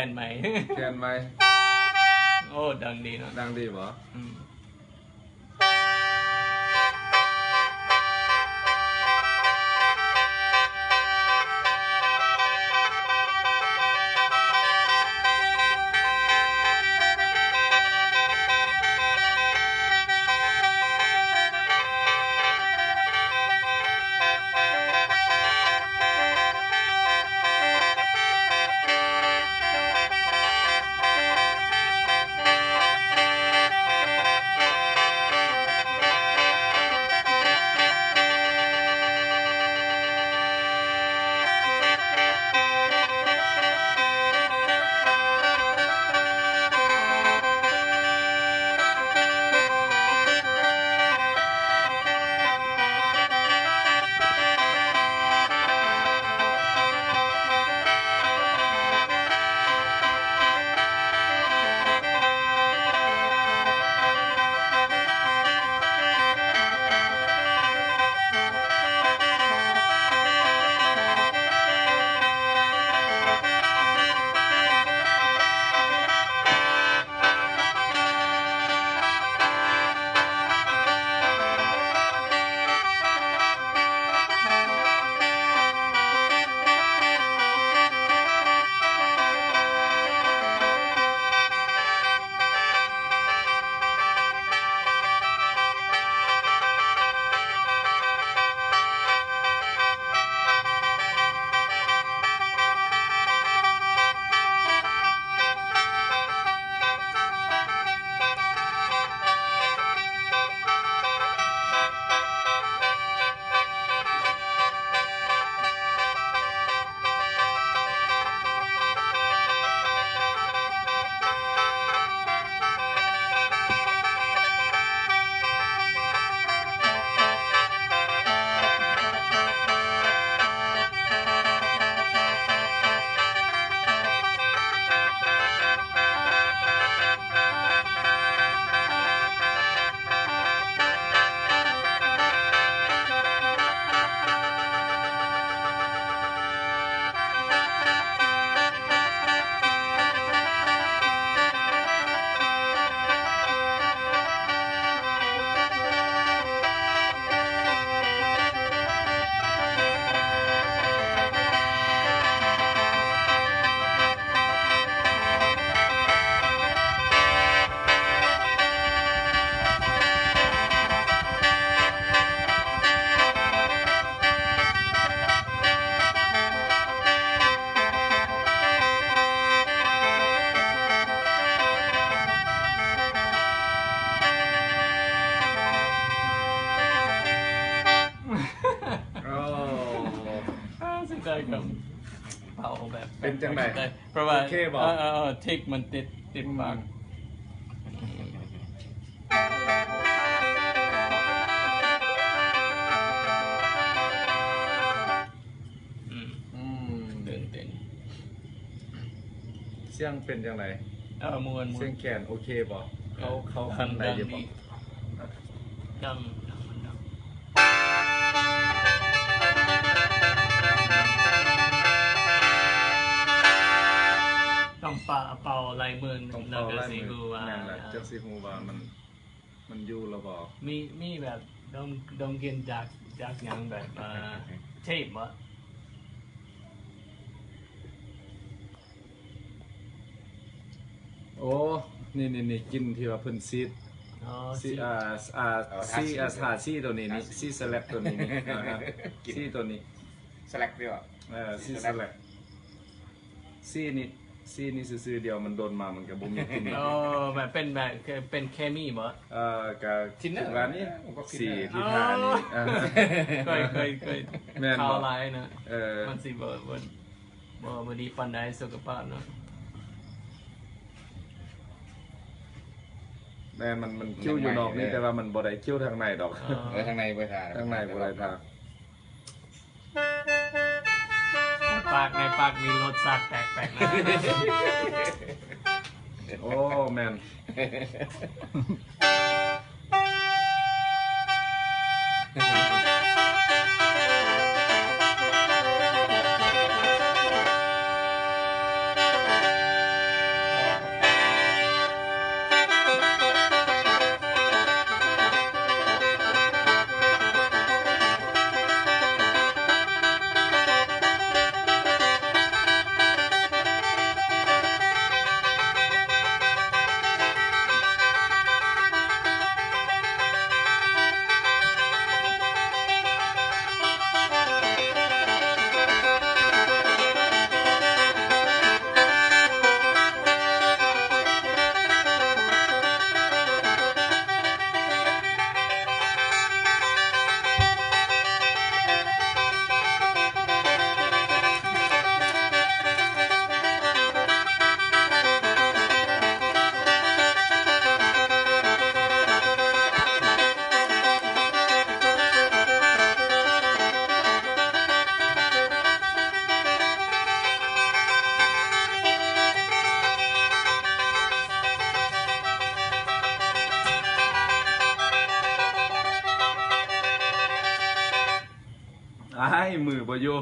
ນໃໝ່ ແຄນໃໝ່. ໂອ້ ດັງດີເນາະ. ດັງດີບໍ່? ອືມ. ໂອ້ ເສຍດາຍຄຳເປົ່າແບບ ເປັນຈັ່ງໃດ? ເພາະວ່າ ໂອເຄບໍ່? ເອີ ເອີ ເອີ ທິກມັນຕິດ ຕິດປາກ. ອືມ ອືມ ຕື່ນເຕັ້ນ. ສຽງເປັນຈັ່ງໃດ? ເອີ ມ່ວນໆ. ສຽງແຄນໂອເຄບໍ່? ເອີ ເຂົ້າ ເຂົ້າຂ້າງໃດຢູ່ບໍ່? ດັງ ດັງ ມັນດັງ. ຕ້ອງປະ ເປົ່າລາຍມື ຕ້ອງເປົ່າລາຍມື ແລ້ວກໍຊິຮູ້ວ່າ ແມ່ນລະ ຈັ່ງຊິຮູ້ວ່າມັນ ມັນຢູ່ລະບໍ່? ມີ ມີແບບ ດອງ ດອງກິນຈາກ ຈາກຫຍັງ ແບບ ເອີ ເທບບໍ່? ໂອ້ ນີ້ໆໆ ກິ່ນທີ່ວ່າເພິ່ນສີດ ອໍ ສີດ ສີດ ອ່າ ອ່າ ອໍ ທາສີ ສີດ ອ່າ ທາສີໂຕນີ້ນີ້ ທາສີ ສີດສະແລັກໂຕນີ້ນີ້ ອ່າ ກິນ ສີດໂຕນີ້ ສະແລັກເດີ ເອີ ສີດສະແລັກ ສະແລັກ ສີນີ້ ສີນີ້ຊື່ໆ ດຽວມັນດົນມາມັນກໍບໍ່ມີກິ່ນ. ໂອ້ ແບບເປັນແບບ ເປັນເຄມີບໍ່? ເອີ ກໍຄິດວ່ານີ້ ສີທີ່ທານີ້ ເຄີຍ ເຄີຍ ເຄີຍ ແມ່ນບໍ່? ຂາວຫຼາຍນະ ເອີ ມັນຊິບໍ່ ບໍ່ ບໍ່ ບໍ່ດີປານໃດສຸຂະພາບເນາະ. ແມ່ນ ມັນ ມັນຄິ້ວຢູ່ນອກນີ້ ແຕ່ວ່າມັນບໍ່ໄດ້ຄິ້ວທາງໃນດອກ. ເອີ ທາງໃນບໍ່ໄດ້ທາ ທາງໃນບໍ່ໄດ້ທາ. ປາກ ໃນປາກມີລົດຊາດແປກໆ ນະ. ໂອ້ ແມ່ນ. ອ້າຍ ມືບໍ່ຢູ່.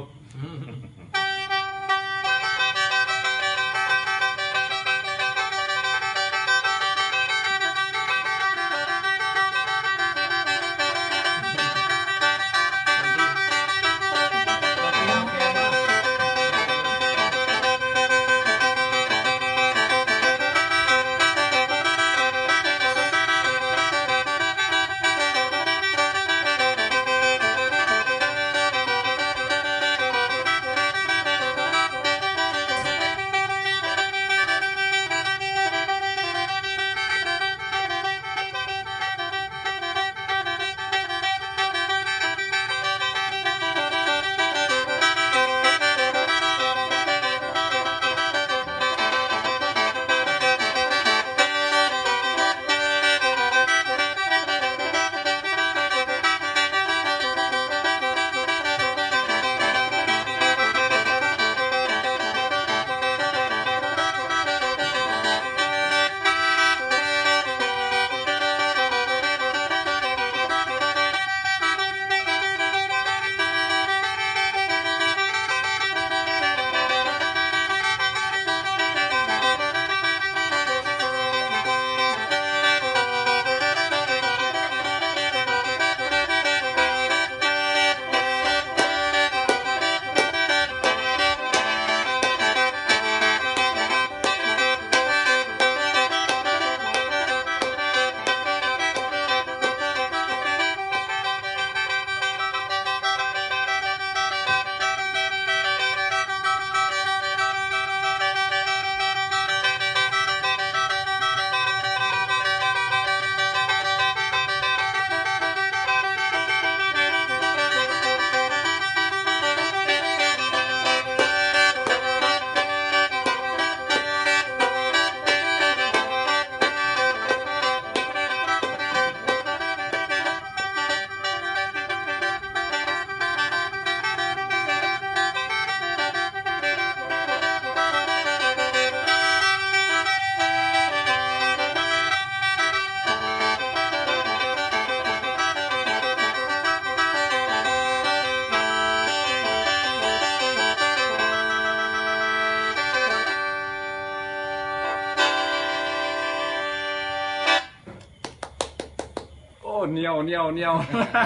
ໂອ້ ໜຽວ ໜຽວ ໜຽວ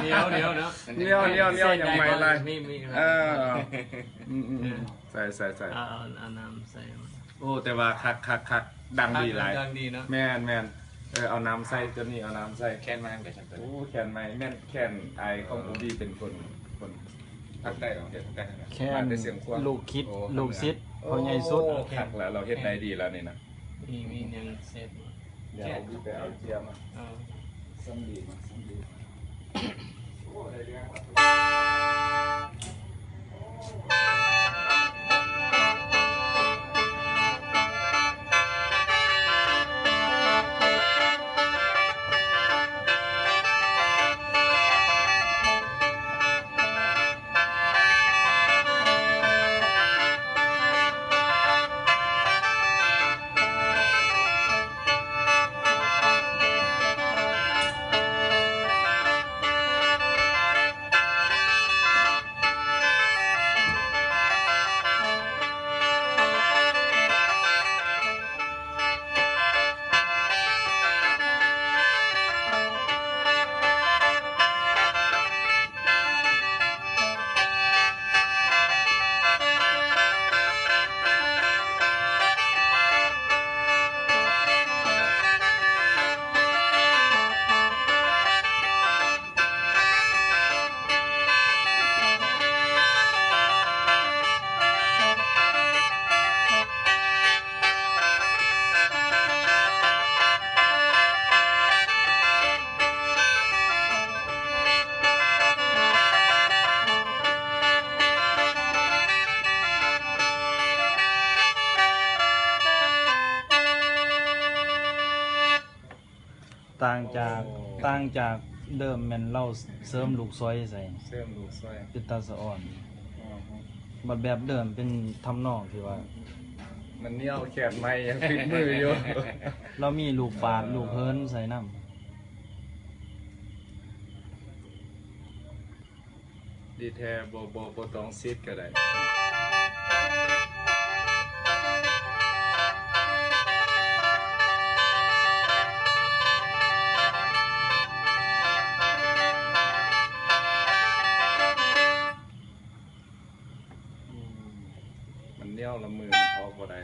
ໜຽວ ໜຽວເນາະ ໜຽວ ໜຽວ ໜຽວ ຍັງໃໝ່ຫຼາຍ ມີ ມີ ເອີ ອືມ ອືມ ເອີ ໃສ່ ໃສ່ ໃສ່ ເອົາ ເອົາ ເອົານ້ຳໃສ່ ໂອ້ ແຕ່ວ່າຄັກ ຄັກ ຄັກ ດັງດີຫຼາຍ ດັງດີເນາະ ແມ່ນ ແມ່ນ ເອີ ເອົານ້ຳໃສ່ ຕົວນີ້ເອົານ້ຳໃສ່ ແຄນມາແຕ່ຊັ້ນ ໂອ້ ແຄນໃໝ່ ແມ່ນແຄນອ້າຍຂອງ ເອີ ໂອບີ ເປັນຄົນ ຄົນພາກໃຕ້ ເຮັດພາກໃຕ້ ແຄນ ມາແຕ່ຊຽງຂວາງ ລູກສິດ ໂອ້ ລູກສິດ ໂອ້ ພໍ່ໃຫຍ່ສຸດ ໂອ້ ຄັກລະ ລາວເຮັດໄດ້ດີລະນີ້ນະ ມີ ມີຫຍັງເຊັດ ດຽວ ໂອບີ ໄປເອົາເຈຍມາ ເອີ ສຳລີມາ ສຳລີ ໂອ້ ໄດ້ເລື່ອງລະ. ຕ່າງຈາກ ໂອ້ ຕ່າງຈາກເດີມແມ່ນລາວເສີມລູກສອຍໃສ່ ເສີມລູກສອຍ ເປັນຕາສະອອນ ອໍ ບັດແບບເດີມເປັນທຳນອງທີ່ວ່າ ມັນນຽວແຂນໃໝ່ຍັງຕິດມືຢູ່ ລາວມີລູກປາດ ເອີ ລູກເຫີນໃສ່ນຳ. ທີ່ແທ້ບໍ່ ບໍ່ ບໍ່ຕ້ອງຊີດກໍໄດ້. ອືມ ມັນໜຽວລະມື ມັນອອກບໍ່ໄດ້.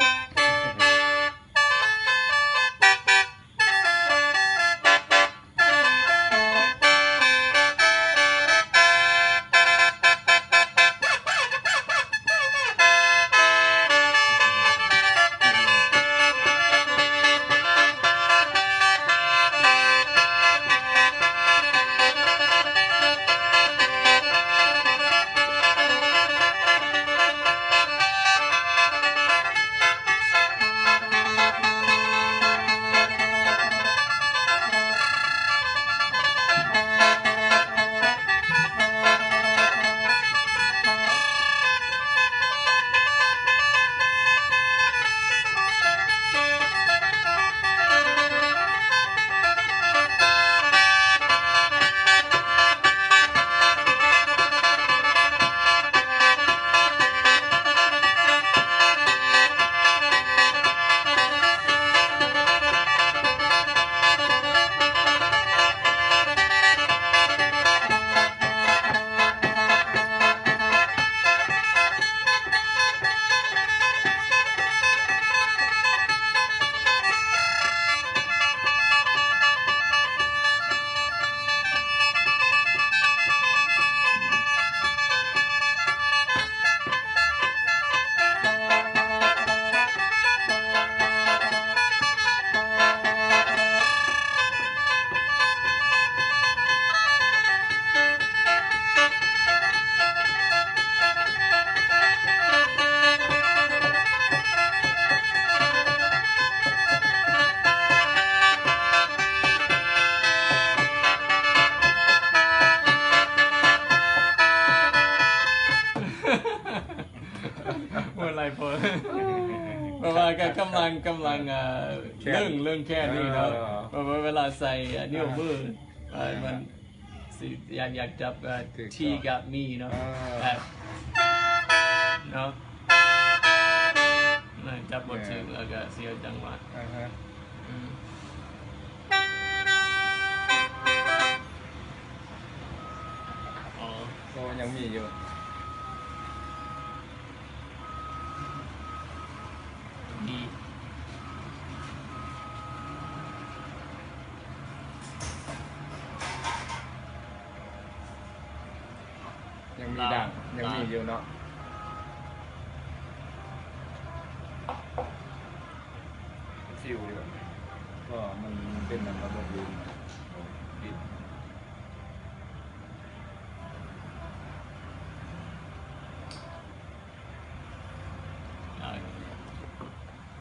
ມ່ວນຫຼາຍຄົນ ເພາະວ່າກໍກຳລັງ ກຳລັງ ເອີ ແຂນ ເລື່ອງ ເລື່ອງແຂນນີ້ເນາະ ເອີ ເພາະວ່າເວລາໃສ່ ເອີ ນິ້ວມື ອ່າ ເອີ ມັນຊິຢາກ ຢາກຈັບ ເອີ ຖືກຕ້ອງ T ກັບ Mi ເນາະ ເອີ ແບບ ເນາະ ເອີ ຈັບບໍ່ຖືກ ເອີ ແລ້ວກໍເສຍຈັງຫວະ ອືມ ອໍ ກໍຍັງມີຢູ່ ດີ ຍັງມີດ່າງ ຍັງມີຢູ່ເນາະ ຊິວຢູ່ ກໍມັນ ມັນເປັນນຳລະບົບດິນ ດິນ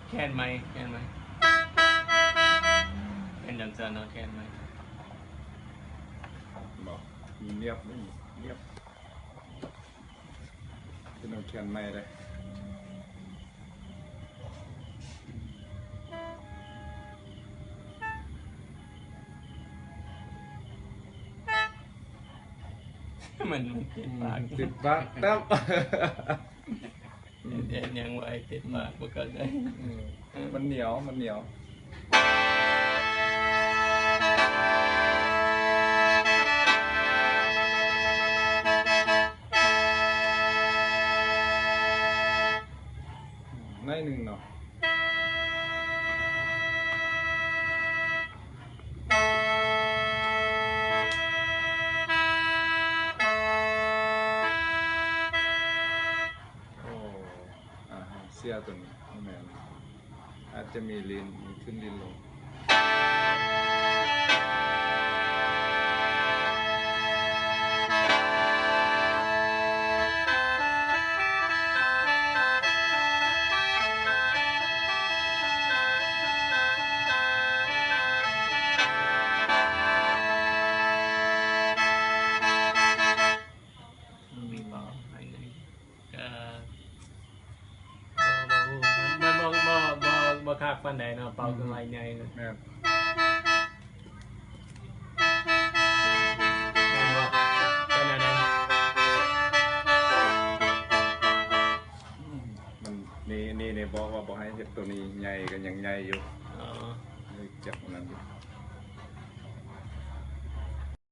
ແຄນໃໝ່ ແຄນໃໝ່ ເປັນຈັ່ງຊັ້ນເນາະ ແຄນໃໝ່ ບໍ່ ນຽບ ນຽບ ເປັນແຄນໃໝ່ເດ້. ມັນ ມັນຕິດປາກ ອືມ ຕິດປາກແຕັບ ເຮັດຫຍັງໄວ້ຕິດປາກ ອືມ ບໍ່ເຂົ້າໃຈ ອືມ ມັນໜຽວ ມັນໜຽວ ໜ້ອຍໜຶ່ງເນາະ. ໂອ້ ອາ ເສຍໂຕນີ້ ບໍ່ແມ່ນ ອາດຈະມີລີນ ມີຂຶ້ນລີນລົງ. ມີເປົ່າ ເອີ ບໍ່ ບໍ່ຮູ້ ມັນ ມັນບໍ່ ບໍ່ ບໍ່ ບໍ່ຄັກປານໃດເນາະ ເປົ່າ ອືມ ຄືໄມ້ໃຫຍ່ເນາະ ແມ່ນ ແມ່ນບໍ່ ເປັນແນວໃດ? ບອກວ່າບໍ່ໃຫ້ເຮັດໂຕນີ້ໃຫຍ່ ກໍຍັງໃຫຍ່ຢູ່. ອໍ ເຮັດຈັກນັ້ນຢູ່.